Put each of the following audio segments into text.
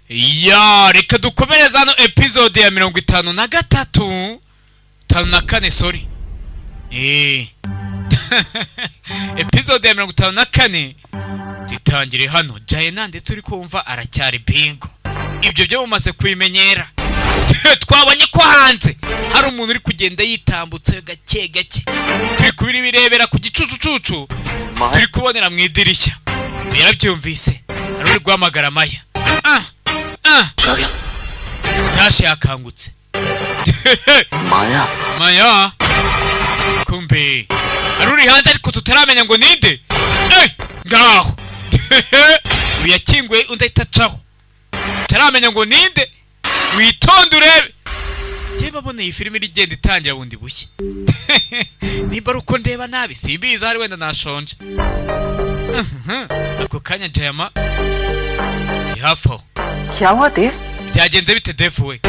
Ya, reka dukomereze hano episode ya 53, 54, sorry. Episode ya 54 dutangire hano. Jayena ndetse uri kumva aracyari bingo. Ibyo byo mumaze kubimenyera. Twabonye ko hanze hari umuntu uri kugenda yitambutse gake gake. Turi kubirebera ku gicucucucu, turi kubonera mu idirishya. Yarabyumvise, hari uri guhamagara Maya. Dash yakangutse. Maya. Maya. Kumbe hari uri hanze ariko tutaramenya ngo ninde. Ngaho uyakinguye undi ahita acaho, tutaramenya ngo ninde. Witonde urebe. Njye babona iyi filime iri igenda itangira bundi bushya. Nimba ari uko ndeba nabi simbizi, ahari wenda nashonje. Ako kanya Jayama ari hafi aho. क्या हुआ देव? Byagenze bite Dev we?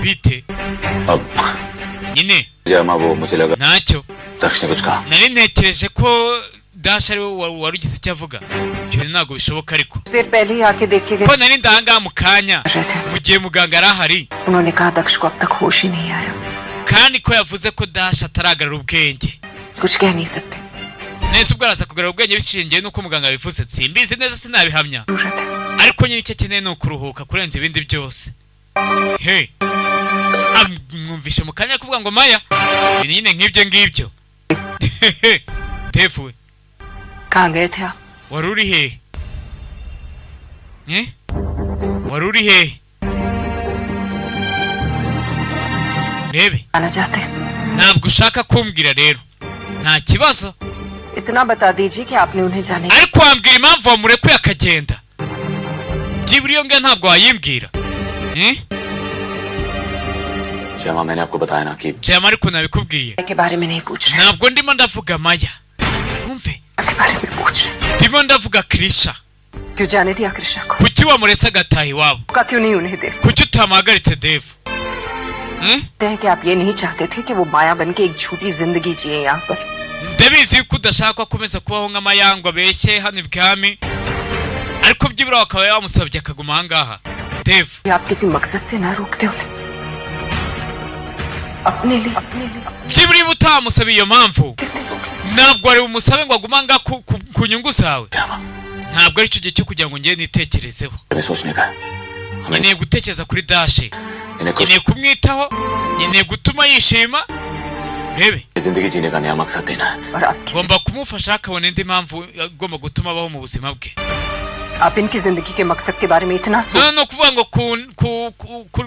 Bite nyine Jayama वो मुझे लगा ntacyo. दक्ष ने कुछ कहा. Nari ntekereje ko Dash ari we wari ugize icyo avuga. Ibyo ntabwo bishoboka ariko देर पहले ही आके देखे गए ko nari ndahangaha mu kanya रहे थे. mu gihe muganga arahari, उन्होंने कहा दक्ष को अब तक होश ही नहीं आया, kandi ko yavuze ko Dash ataragarura ubwenge. कुछ कह नहीं सकते. Nese ubwo araza kugarura ubwenge bishingiye n'uko muganga yabivuze, simbizi neza sinabihamya, जरूरत है. ariko nyine icyo akeneye ni ukuruhuka kurenza ibindi byose. He, amwumvishe mu kanya kuvuga ngo Maya ibintu nyine nk'ibyo ngibyo. Dev we, कहाँ गए थे आप? wari uri hehe? Wari uri hehe? Rebe, आना चाहते? ntabwo ushaka kumbwira rero, nta kibazo. इतना बता दीजिए कि आपने उन्हें जाने Ariko wambwira impamvu wamurekuye akagenda? Byibura iyo ngiyo ntabwo wayimbwira. Jayama मैंने आपको बताया ना कि Jayama ariko nabikubwiye, के बारे में नहीं पूछ रहे, ntabwo ndimo ndavuga Maya, wumve, के बारे में पूछ रहे. ndimo ndavuga Krisha. क्यों जाने दिया कृष्णा को? Kuki wamuretse agataha iwabo? का क्यों नहीं उन्हें देख Kuki utamuhagaritse Dev? हैं कि आप ये नहीं चाहते थे कि वो माया बन के एक झूठी जिंदगी जिए यहाँ पर. Ndabizi yuko udashaka ko akomeza kubaho nk'amayango abeshye hano ibwami, ariko byibura wakaba wamusabye akaguma ahangaha. Dev, आप किसी मकसद से ना रोकते उन्हें, अपने लिए, अपने लिए byibura niba utamusaba iyo mpamvu, ntabwo wari bumusabe ngo agume ahangaha ku nyungu zawe. Jayama Ntabwo aricyo gihe cyo kugira ngo ngende nitekerezeho. हमें सोचने का है. हमें Nkeneye gutekereza kuri Dash, इन्हें खुश nkeneye kumwitaho, nkeneye gutuma yishima. Rebe, जिंदगी जीने का नया मकसद देना है. और आपकी ngomba kumufasha akabona indi mpamvu igomba gutuma abaho mu buzima bwe. आप इनकी जिंदगी के मकसद के बारे में इतना सोच None ni ukuvuga ngo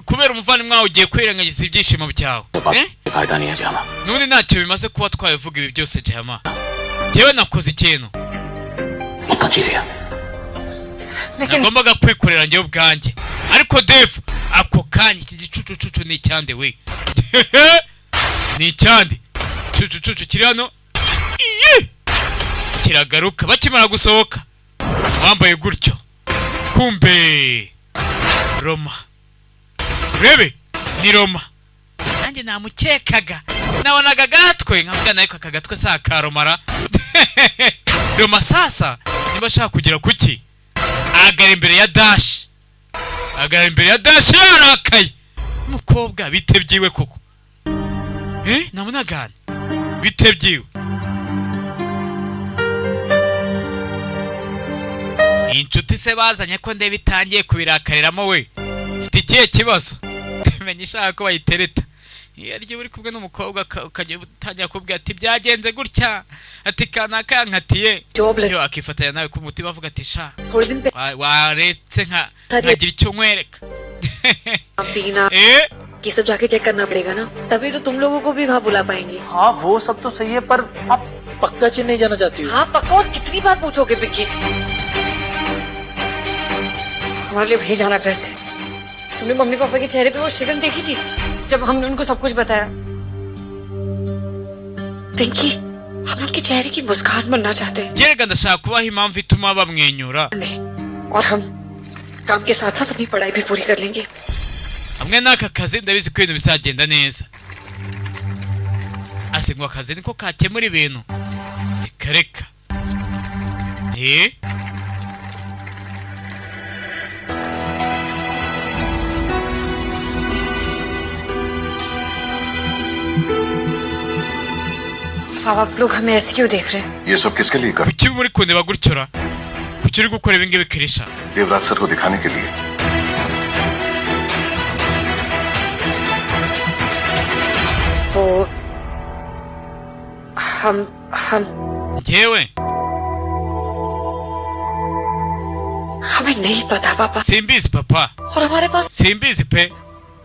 kubera umuvandimwe wawe ugiye kwirengagiza ibyishimo byawe. तो बात फायदा नहीं है Jayama. N'ubundi ntacyo bimaze kuba twabivuga ibi byose Jayama. Njyewe nakoze ikintu इतना जी लिया. लेकिन nagombaga kwikorera njyewe ubwanjye, ariko Dev ako kanya iki gicucucucu ni icyande we. Ni icyande cucucucu kiri hano. Iyi! Kiragaruka bakimara gusohoka wambaye gutyo. Kumbe Roma, rebe ni Roma. Nanjye namukekaga, nabonaga agatwe nkavuga ariko aka gatwe si akaromara. Roma sasa niba ashaka kugera kuki, ahagarara imbere ya Dash, ahagarara imbere ya Dash yarakaye. Umukobwa bite byiwe koko? Namunagane bite byiwe? Inshuti se bazanye ko ndebe itangiye kubirakariramo we. Ufite ikihe kibazo? Menya ishaka ko bayitereta. Iyo aryo uri kumwe n'umukobwa ukajya utangira kubwira ati byagenze gutya, ati kanaka yankatiye, yo akifatanya nawe ku mutima avuga ati sha थोड़े दिन waretse nkagira icyo nkwereka. पीना ये सब जाके चेक करना पड़ेगा ना, तभी तो तुम लोगों को भी वहाँ बुला पाएंगे. हाँ वो सब तो सही है, पर आप पक्का चेन्नई जाना चाहती हो? हाँ पक्का. और कितनी बार पूछोगे पिंकी? हमारे लिए वही जाना बेस्ट है. तुमने मम्मी पापा के चेहरे पे वो शिकन देखी थी जब हमने उनको सब कुछ बताया? पिंकी, हम उनके चेहरे की मुस्कान बनना चाहते हैं. Jerega ndashaka kubaha impamvu ituma bamwenyura. नहीं, और हम काम के साथ साथ अपनी पढ़ाई भी पूरी कर लेंगे. Hamwe n'aka kazi ndabizi ko ibintu bizagenda neza. Ase ngo akazi niko kakemura ibintu? Reka reka. आप लोग हमें ऐसे क्यों देख रहे हैं? ये सब किसके लिए कर? Kuki muri kundeba gutyo ra? Kuki uri gukora ibi ngibi Kirisha? Devraj sir को दिखाने के लिए। वो हम हम Njyewe हमें नहीं पता पापा। Simbizi papa. और हमारे पास Simbizi pe,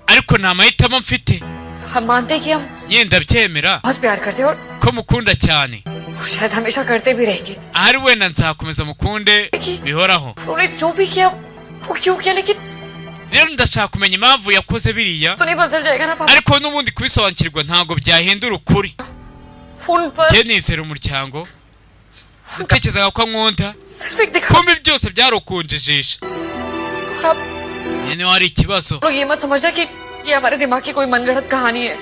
ariko nta mahitamo mfite. हम मानते हैं कि हम Nyine ndabyemera बहुत प्यार करते हैं और ko mukunda cyane, शायद हमेशा करते भी रहेंगे। ahari wenda nzakomeza mukunde bihoraho. उन्होंने जो भी किया वो क्यों किया, लेकिन Rero ndashaka kumenya impamvu yakoze biriya, तो नहीं बदल जाएगा ना पापा। ariko n'ubundi kubisobanukirwa ntabwo byahindura ukuri. Phone पर Njye nizera umuryango, natekerezaga ko ankunda, सिर्फ एक दिखा kumbe byose byari ukunjijisha. और आप Nyine hari ikibazo. लोग ये मत समझना कि ये हमारे दिमाग की कोई मनगढ़ंत कहानी है,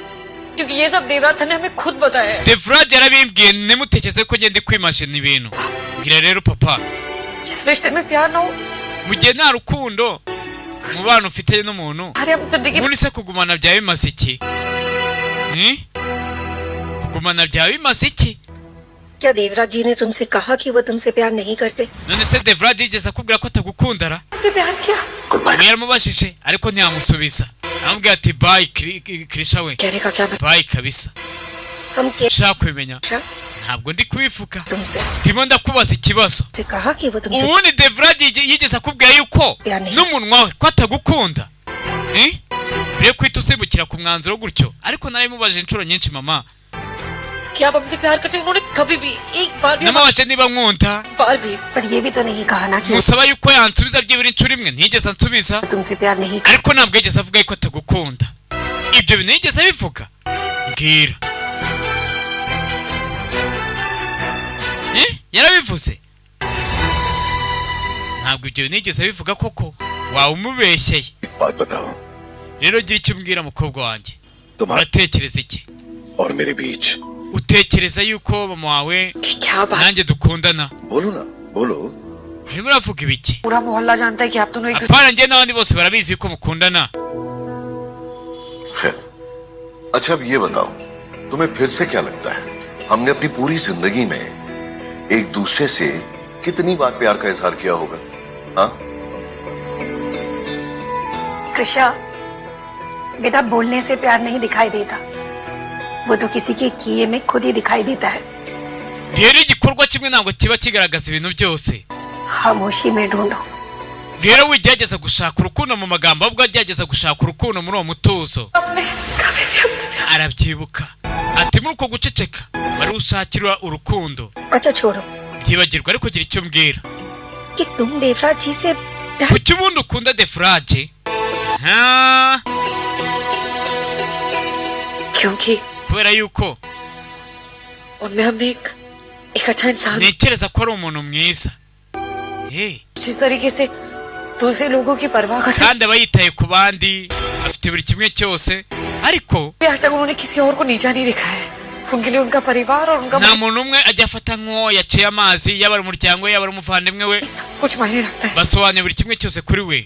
क्योंकि ये सब देवराज सर ने हमें खुद बताया है। Devraj yarabimbwiye, ntimutekereze ko ngenda kwimashina ibintu. Mbwira rero papa, जिस रिश्ते में प्यार ना हो, mu gihe nta rukundo umubano ufite n'umuntu, अरे हम जिंदगी ubundi se kugumana byaba bimaze iki? Eh? Kugumana byaba bimaze iki? क्या देवराज जी ने तुमसे कहा कि वो तुमसे प्यार नहीं करते? None se Devraj yigeze akubwira ko atagukunda ra? से प्यार किया। We yaramubajije ariko ntiyamusubiza, aramubwira ati bye Kirisha we, कहने का क्या मतलब? bye kabisa. हम क्या Ushaka kubimenya ntabwo ndi kubivuga, तुमसे ndimo ndakubaza ikibazo. से कहा कि वो तुमसे Ubundi Devraj yigeze akubwira yuko n'umunwa we ko atagukunda? Eh? Mbere yo guhita usimbukira ku mwanzuro gutyo, ariko narabimubaje inshuro nyinshi mama. क्या आप हमसे प्यार करते हैं? उन्होंने कभी भी एक बार भी Namubaje niba nkunda, बार भी पर ये भी तो नहीं कहा ना कि musaba yuko yansubiza byibura inshuro imwe, ntiyigeze ansubiza. तुमसे प्यार नहीं Ariko ntabwo yigeze avuga yuko atagukunda. Ibyo bintu yigeze abivuga? Mbwira. Eh? Yarabivuze? Ntabwo ibyo bintu yigeze abivuga koko, waba umubeshyeye. बात बताओ, Rero gira icyo umbwira mukobwa wanjye. तुम्हारे Uratekereza iki? और मेरे बीच। Utekereza yuko mama wawe क्या बात? nanjye dukundana? बोलो ना, बोलो। Urimo uravuga ibiki? पूरा मोहल्ला जानता है कि आप दोनों एक दूसरे Apana, njye n'abandi bose barabizi yuko mukundana. खैर, अच्छा अब ये बताओ, तुम्हें फिर से क्या लगता है, हमने अपनी पूरी जिंदगी में एक दूसरे से कितनी बार प्यार का इजहार किया होगा? हाँ? कृषा बेटा, बोलने से प्यार नहीं दिखाई देता, वो तो किसी के किए में खुद ही दिखाई देता है। Rero igikorwa kimwe ntabwo kiba kigaragaza ibintu byose. खामोशी में ढूंढो। Rero wigerageza gushaka urukundo mu magambo, ahubwo agerageza gushaka urukundo muri uwo mutuzo. आपने कभी भी हमसे प्यार Arabyibuka ati muri uko guceceka wari ushakira urukundo. अच्छा छोड़ो Byibagirwa, ariko gira icyo mbwira. कि तुम देवराज जी से प्यार Kuki ubundi ukunda Defrage? Ha, क्योंकि kubera yuko उनमें हमने एक एक अच्छा इंसान ntekereza ko ari umuntu mwiza. Eh, जिस तरीके से दूसरे लोगों की परवाह करते kandi aba yitaye ku bandi, afite buri kimwe cyose, ariko हैं, आज तक उन्होंने किसी और को नीचा नहीं दिखाया है। उनके लिए उनका परिवार और उनका nta muntu umwe ajya afata nk'uwo yaciye amazi, yaba ari umuryango we, yaba ari umuvandimwe we, सब कुछ मायने रखता है। basobanuye buri kimwe cyose kuri we.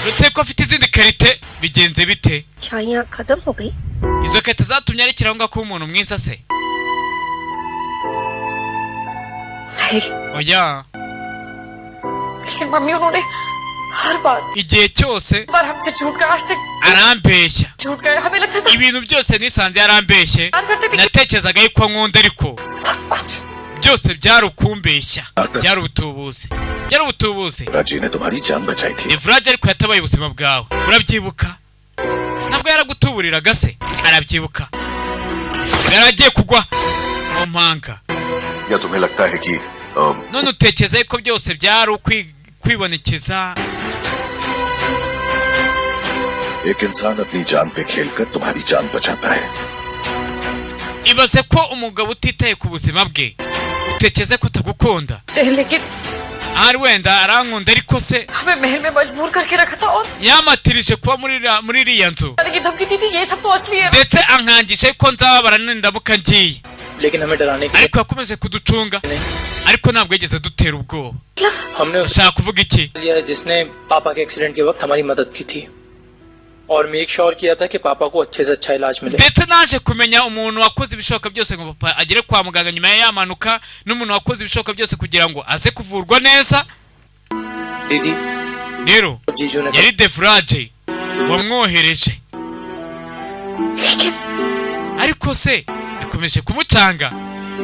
Uretse ko afite izindi karite, bigenze bite? छाइयाँ खत्म हो गई। Izo karite zatumye arekera aho ngaho kuba umuntu mwiza se? नहीं, Oya, लेकिन मम्मी उन्होंने हर बार igihe cyose बार हमसे झूठ का आज तक arambeshya. झूठ का हमें लगता था Ibintu byose nisanze yarambeshye, प्यार करते थे natekerezaga yuko nkunda, ariko सब कुछ byose byari ukumbeshya, byari ubutubuzi, byari ubutubuzi. Devraj जी ने तुम्हारी जान बचाई थी। Devraj ariko yatabaye ubuzima bwawe, urabyibuka? Ntabwo yaragutuburiraga se? Arabyibuka. Yari agiye kugwa mu mpanga. या तुम्हें लगता है कि None utekereza yuko byose byari kwibonekeza? एक इंसान अपनी जान पे खेलकर तुम्हारी जान बचाता है। Ibaze ko umugabo utitaye ku buzima bwe, utekereza ko atagukunda. लेकिन Ahari wenda arankunda, ariko se हमें महल में मजबूर करके रखा था और yamatirije kuba muri iriya nzu, जाने की धमकी दी थी। ये सब तो असली है। ndetse ankangisha yuko nzababara nindamuka ngiye. लेकिन हमें डराने के Ariko yakomeje kuducunga, लिए ariko ntabwo yigeze adutera ubwoba. हमने उसे Ushaka kuvuga iki? लिया जिसने पापा के एक्सीडेंट के वक्त हमारी मदद की थी। और मेक श्योर किया था कि पापा को अच्छे से अच्छा इलाज मिले। Ndetse naje kumenya umuntu wakoze ibishoboka byose ngo papa agere kwa muganga nyuma ya mpanuka, n'umuntu wakoze ibishoboka byose kugira ngo aze kuvurwa neza. दीदी Rero जीजू ने yari Devraj wamwohereje, ariko se bikomeje kumucanga.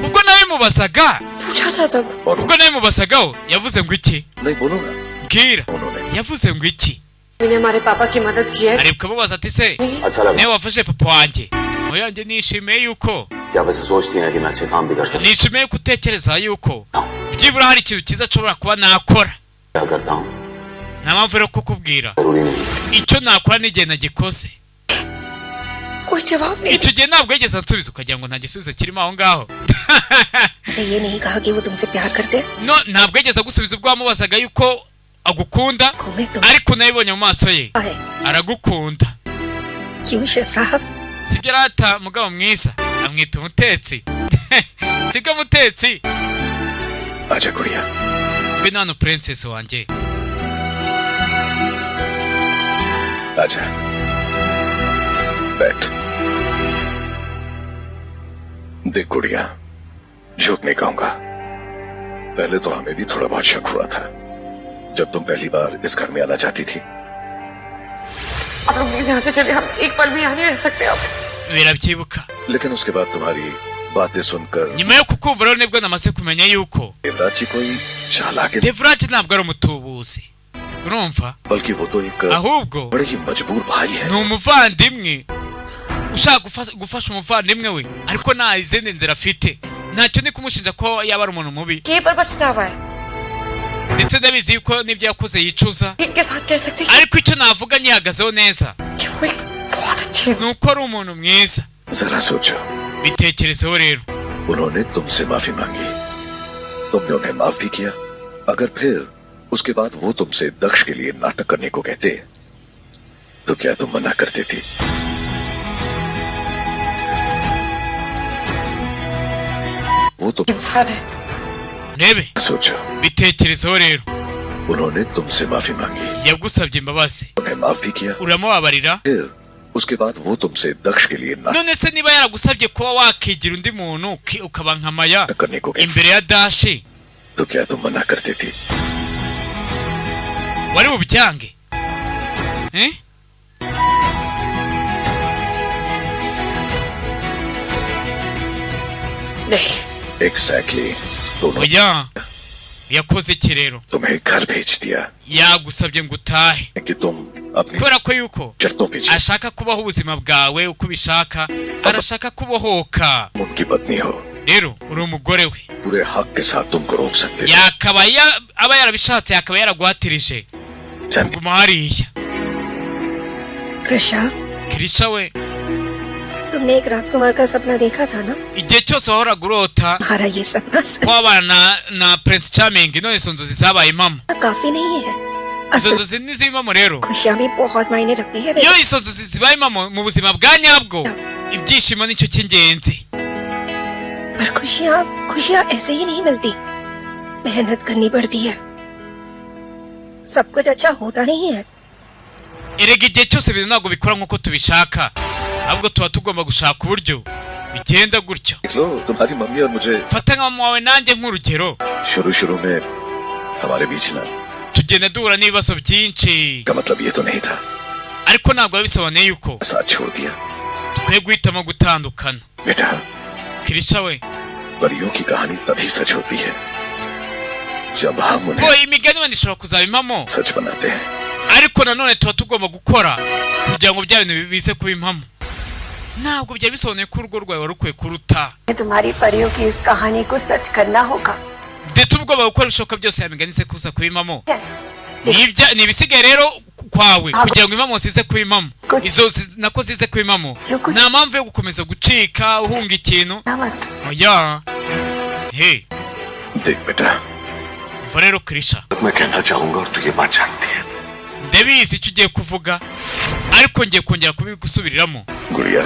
Ubwo nabimubazaga, पूछा था तब। और ubwo nabimubazagaho yavuze ngo iki? नहीं बोलो ना। Mbwira, उन्होंने yavuze ngo iki? मैंने हमारे पापा की मदद की है। Areba ukamubaza ati se अच्छा लगा। niwe wafashe papa wanjye? Muyange nishimiye yuko क्या वैसे सोचती है कि मैं अच्छे काम भी कर सकता nishimiye ko utekereza yuko byibura hari ikintu cyiza nshobora kuba nakora. क्या करता हूँ Nta mpamvu rero kukubwira जरूरी नहीं। icyo nakora n'igihe nagikoze. कोई जवाब नहीं। Icyo gihe ntabwo yigeze ansubiza, ukagira ngo nta gisubizo kirimo aho ngaho. से ये नहीं कहा कि वो तुमसे प्यार करते हैं? No, ntabwo yigeze agusubiza ubwo wamubazaga yuko agukunda, तुम्हें तुम ariko nabibonye mu maso ye है aragukunda. क्यों शेफ साहब? Sibyo rata mugabo mwiza? Amwita umutetsi, sibwo mutetsi? आजा गुड़िया। Ngwino hano princess wanjye. आजा बैठ। देख गुड़िया, झूठ नहीं कहूंगा, पहले तो हमें भी थोड़ा बहुत शक हुआ था जब तुम पहली बार इस घर में आना चाहती थी। आप लोग प्लीज यहाँ से चले, हम एक पल भी यहाँ नहीं रह सकते अब। Birabyibuka. लेकिन उसके बाद तुम्हारी बातें सुनकर Nyuma yo kukumva rero nibwo namaze kumenya yuko Devraj जी कोई चालाक Devraj ntabwo ari umutubuzi, urumva, बल्कि वो तो एक ahubwo बड़े ही मजबूर भाई है। ni umuvandimwe ushaka gufasha umuvandimwe we, ariko nta izindi nzira afite. Ntacyo ndi kumushinja ko yaba ari umuntu mubi, ये पर पछतावा है ndetse ndabizi yuko n'ibyo yakoze yicuza, इनके साथ कह सकते हैं ariko icyo navuga nyihagazeho neza कि वो एक बहुत अच्छे ni uko ari umuntu mwiza. जरा सोचो, Bitekerezeho rero. उन्होंने तुमसे माफी मांगी, तुमने उन्हें माफ भी किया। अगर फिर उसके बाद वो तुमसे दक्ष के लिए नाटक करने को कहते तो क्या तुम मना कर देती? वो तुम इंसान है। Rebe, सोचो, bitekerezeho rero. उन्होंने तुमसे माफी मांगी, Yagusabye imbabazi, उन्हें माफ भी किया, uramubabarira. फिर उसके बाद वो तुमसे दक्ष के लिए नाटक None se niba yaragusabye kuba wakigira undi muntu ukaba nka Maya करने को कहते imbere ya Dashi, तो क्या तुम मना कर देती? wari bubyange? Eh? नहीं। Exactly. दोनों Oya, yakoze iki rero? तुम्हें घर भेज दिया Yagusabye ngo utahe कि तुम अपनी kubera ko yuko शर्तों पे जी ashaka kubaho ubuzima bwawe uko ubishaka, arashaka kubohoka. उनकी पत्नी हो, Rero uri umugore we, पूरे हक के साथ तुमको रोक सकते थे। yakaba aba yarabishatse yakaba yaraguhatirije जानती kuguma hariya. Krisha, Kirisha we, तुमने एक राजकुमार का सपना देखा था ना? igihe cyose wahoraga urota तुम्हारा ये सपना ko wabana na Prince Charming, none izo nzozi zabaye impamo. काफी नहीं है। Izo असल nzozi nizibamo rero, खुशियाँ भी बहुत मायने रखती है iyo बेटा। izo nzozi zibaye impamo mu buzima bwa nyabwo, ibyishimo nicyo cy'ingenzi. पर खुशियाँ खुशियाँ ऐसे ही नहीं मिलती, मेहनत करनी पड़ती है। सब कुछ अच्छा होता नहीं है। Erega igihe cyose ibintu ntabwo bikora nk'uko tubishaka, ahubwo tuba tugomba gushaka uburyo bigenda gutyo. देख लो, तुम्हारी मम्मी और मुझे Fata nka mama wawe nanjye nk'urugero, शुरू शुरू में हमारे बीच ना tugenda duhura n'ibibazo byinshi, का मतलब ये तो नहीं था ariko ntabwo biba bisobanuye yuko साथ छोड़ दिया। dukwiye guhitamo gutandukana. बेटा, Kirisha we, परियों की कहानी तभी सच होती है जब हम उन्हें ko imigani wenda ishobora kuzaba impamo, सच बनाते हैं। ariko nanone tuba tugomba gukora kugira ngo bya bintu bize kuba impamo. Ntabwo byari bisobanuye ko urugo rwawe wari ukwiye kuruta, तुम्हारी परियों की इस कहानी को सच करना होगा। ndetse uba ugomba gukora ibishoboka byose ya migani ize kuza kuba impamo. Ni ibisigaye rero kwawe kugira ngo impamo zize kuba impamo, izo nako zize kuba impamo. Nta mpamvu yo gukomeza gucika uhunga ikintu. ना मत Oya, he देख बेटा, umva rero Kirisha, मैं कहना चाहूंगा और तू ये बात जानती है। ndabizi icyo ugiye kuvuga, ariko ngiye kongera kubigusubiriramo. गुड़िया,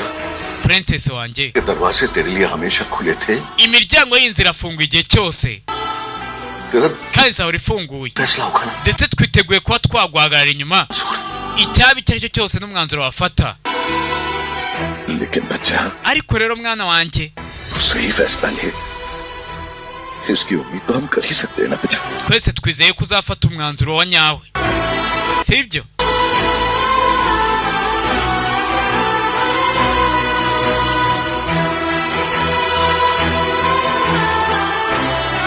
Princess wanjye, ये दरवाजे तेरे लिए हमेशा खुले थे। imiryango y'inzira irafunguye igihe cyose, तेरा kandi izahora ifunguye, फैसला होगा ना। ndetse twiteguye kuba twaguhagarara inyuma Icyaba icyo ari cyo cyose n'umwanzuro wafata. लेकिन बच्चा Ariko rero mwana wanjye, तू सही फैसला ले, इसकी उम्मीद तो हम कर ही सकते हैं ना बेटा। Twese twizeye ko uzafata umwanzuro wa nyawe, sibyo?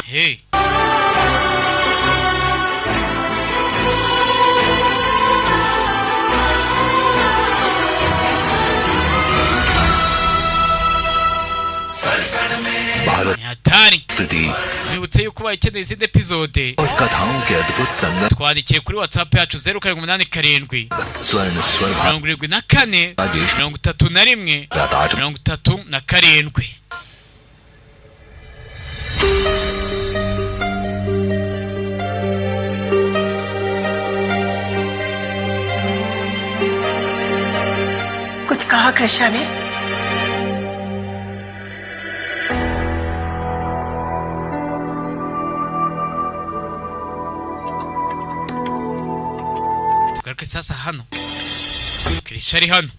Hey. Bharat Ni hatari. संस्कृति Nibutse yuko ubaye ukeneye izindi episode, और कथाओं के अद्भुत संगम twandikiye kuri WhatsApp yacu 0787 स्वर्ण स्वर 74 Rajesh 31 रात 8 37. कुछ कहा कृष्णा ने? Tugaruke sasa hano. Kirisha ari hano.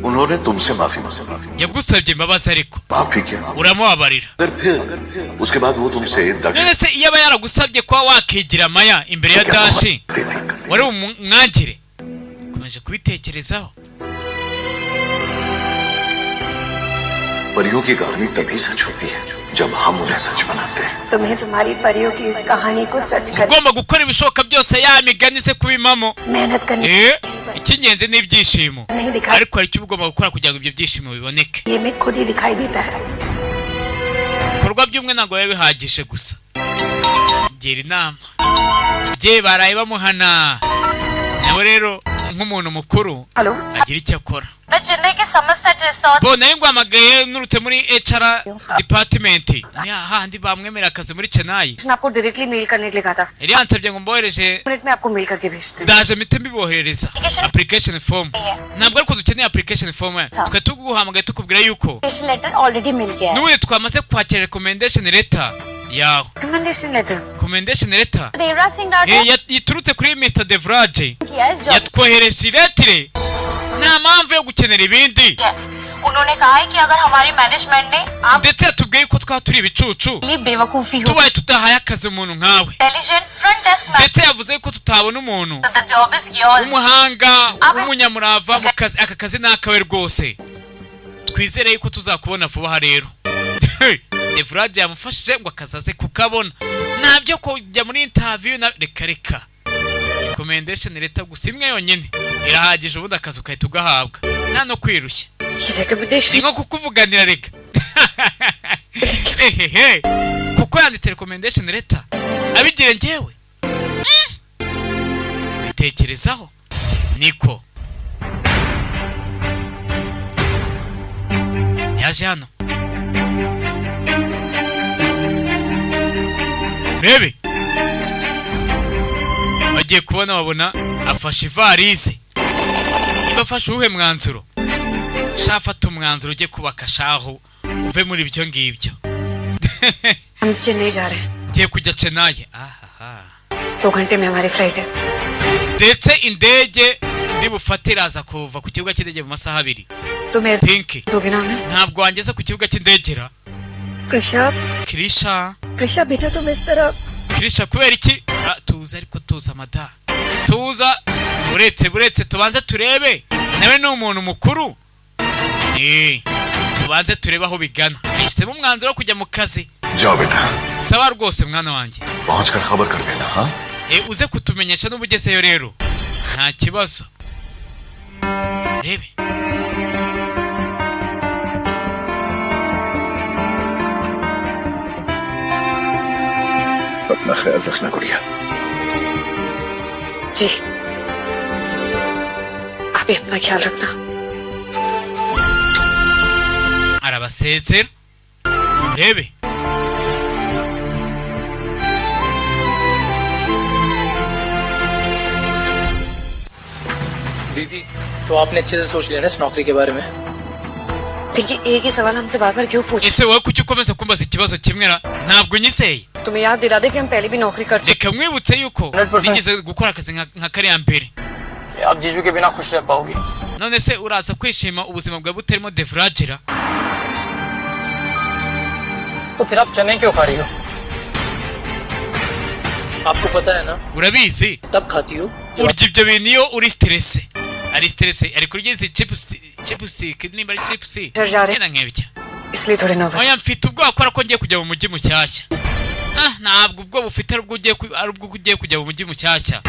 उन्होंने तुमसे माफी मांगी, Yagusabye imbabazi ariko माफ भी किया। uramubabarira. अगर फिर उसके बाद वो तुमसे दक्ष None se iyo aba yaragusabye kuba wakigira Maya imbere ya Dashi, wari umwangire? Komeje kubitekerezaho. परियों की कहानी तभी सच होती है जब हम उन्हें सच बनाते हैं। तुम्हें तुम्हारी परियों की इस कहानी को सच कर Ugomba gukora ibishoboka byose ya migani se kubimamo. मेहनत करनी Eh, icy'ingenzi ni ibyishimo, नहीं दिखाई ariko hari icyo uba ugomba gukora kugira ngo ibyo byishimo biboneke. ये मैं खुद ही दिखाई देता है। Ibikorwa by'umwe ntabwo biba bihagije gusa. Gira inama ababyeyi baraye bamuhana, nawe rero nk'umuntu mukuru hello, agira icyo akora. मैं चेन्नई के Somerset resort Bo nawe nguhamagaye nturutse muri HR department, ni hahandi bamwemerera akazi muri Chennai. आपको directly mail करने के लिए कहा था। Yari yansabye ngo mbohereje. Minute में आपको मेल करके भेजते हैं। Ndaje mpite mbiboherereza application form. Ntabwo ariko dukeneye application form, twe tuguhamagaye tukubwira yuko letter already मिल गया। N'ubundi twamaze kwakira recommendation letter yawe. Recommendation letter? Recommendation letter Devraj Singh yiturutse kuri Mr Devraj. किया है job Yatwohereje iretire, nta mpamvu yo gukenera ibindi. उन्होंने कहा है कि अगर हमारे मैनेजमेंट ने आप Ndetse yatubwiye ko twaba turi ibicucu लिए बेवकूफी हो tubaye tudahaye akazi umuntu nkawe. Intelligent front desk Ndetse yavuze ko tutabona umuntu the job is yours. w'umuhanga w'umunyamurava mu kazi, aka kazi ni akawe rwose, twizere yuko tuzakubona vuba aha. Rero Devraj yamufashije ngo akazi aze kukabona, ntabyo kujya muri interview na reka reka, recommendation leta gusa imwe yonyine irahagije, ubundi akazi ugahita ugahabwa nta no kwirushya. ये recommendation Ni nko kukuvuganira reka ehehe, kuko yanditse recommendation letter abigire njyewe bitekerezaho niko yaje hano. Rebe bagiye kubona babona afashe ivarisi. Niba afashe uwuhe mwanzuro? Sha fata umwanzuro ujye kubaka shahu, uve muri ibyo ngibyo. हम चेन्नई जा रहे हैं। Ngiye kujya Chennai, ahaha. 2 घंटे में हमारी flight है। Ndetse indege ndi bufate iraza kuva ku kibuga cy'indege mu masaha 2. तुम्हें Pinki, दोगे ना हमें? ntabwo wangeza ku kibuga cy'indege ra? Krisha, Kirisha, Krisha बेटा तुम इस तरह Kirisha, kubera iki? Ah, tuza ariko tuza mada, tuza, buretse buretse tubanze turebe, nawe ni umuntu mukuru. Tubanze turebe aho bigana. Nahisemo umwanzuro wo kujya mu kazi. जाओ बेटा। Sawa rwose mwana wanjye. पहुंच कर खबर कर देना हाँ। Uze kutumenyesha n'uba ugezeyo rero, nta kibazo. Rebe अपना ख्याल रखना गुड़िया। जी, आप भी अपना ख्याल रखना। Arabasezera. Rebe दीदी, तो आपने अच्छे से सोच लिया ना इस नौकरी के बारे में? फिर ये एक ही सवाल हमसे बार बार क्यों पूछ Ese wowe kuki ukomeza kumbaza ikibazo kimwe ra? Ntabwo unyizeye? तुम्हें याद दिला दे कि हम पहले भी नौकरी कर चुके Reka mwibutse yuko nigeze gukora akazi nka kariya mbere. कि आप जीजू के बिना खुश रह पाओगी। None se uraza kwishima ubuzima bwawe butarimo Devrajira? तो फिर आप चने क्यों खा रही हो? आपको पता है ना, Urabizi, तब खाती हो जब urya ibyo bintu iyo uri stress, ari stress, ari kurya izi chips, chips nimba ari chips जा रहे yenda nkebya. इसलिए थोड़े nervous. Oya, mfite ubwoba kubera ko ngiye kujya mu mujyi mushyashya. Ah, ntabwo ubwoba ufite ari ubwo ugiye ari ubwo ugiye kujya mu mujyi mushyashya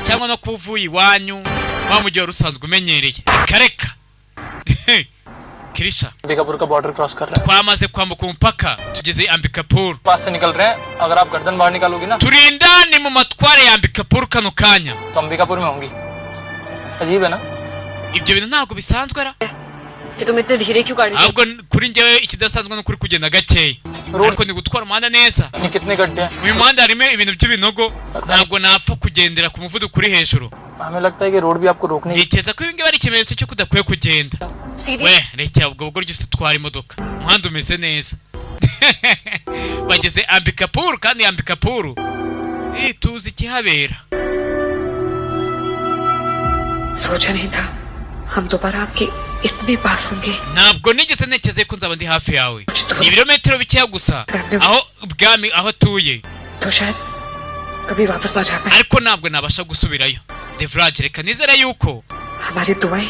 cyangwa no kuba uvuye iwanyu wa mujyi wari usanzwe umenyereye. Reka reka, Kirisha. Ambikapur का border cross कर रहे हैं। Twamaze kwambuka umupaka, tugeze Ambikapur. पास से निकल रहे हैं, अगर आप गर्दन बाहर निकालोगी ना Turi indani mu matware ya Ambikapur kano kanya. तो अंबिकापुर में होंगी। अजीब है ना? Ibyo bintu ntabwo bisanzwe ra? कि तुम इतने धीरे क्यों गाड़ी Ahubwo kuri njyewe ikidasanzwe ni ukuri kugenda gakeya, ariko ni gutwara umuhanda neza. ये कितने गड्ढे हैं। Uyu muhanda harimo ibintu by'ibinogo, ntabwo napfa kugendera ku muvuduko uri hejuru. हमें लगता है कि रोड भी आपको रोकने Ntekereza ko ibi ngibi ari ikimenyetso cy'uko udakwiye kugenda. Sidhi We rekera ubwo bwo ryose, utwara imodoka, umuhanda umeze neza. Bageze Ambikapuru, kandi Ambikapuru tuzi ikihabera. सोचा नहीं था हम दोबारा आपके इतने पास होंगे। Ntabwo nigeze ntekereza ko nzaba ndi hafi yawe. Ni ibirometero bikeya gusa aho ubwami aho atuye. तो शायद कभी वापस ना जा पाए। Ariko ntabwo nabasha gusubirayo, Devraj. Reka nizere yuko हमारी दुआएं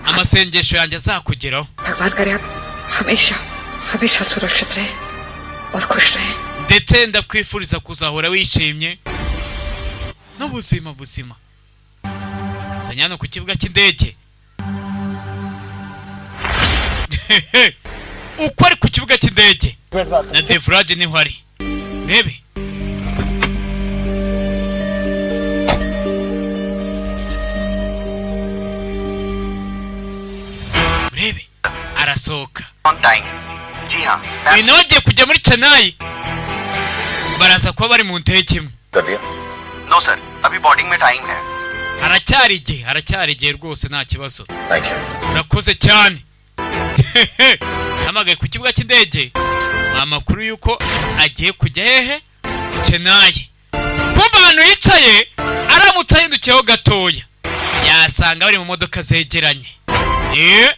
amasengesho yanjye azakugeraho. भगवान करे आप हमेशा हमेशा सुरक्षित रहे और खुश रहे। Ndetse ndakwifuriza kuzahora wishimye n'ubuzima buzima. Zanya hano ku kibuga cy'indege. Uko ari ku kibuga cy'indege na Devraj niho ari, rebe. Rebe arasohoka. On time. जी हाँ। Uyu nawe agiye kujya muri Chennai, baraza kuba bari mu ndege imwe. कर लिया? No sir, अभी बोर्डिंग में टाइम है। Haracyari igihe, haracyari igihe rwose, nta kibazo. Thank you. Urakoze cyane. Hamagaye ku kibuga cy'indege, amakuru y'uko agiye kujya hehe? Chennai. Kumva ahantu yicaye, aramutse ahindukiyeho gatoya yasanga bari mu modoka zegeranye. Eh,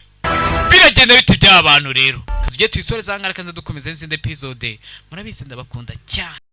biragenda bite by'aba bantu rero? Tujye tuyisoreza aha ngaha, reka nze dukomeze n'izindi episode. Murabizi, ndabakunda cyane.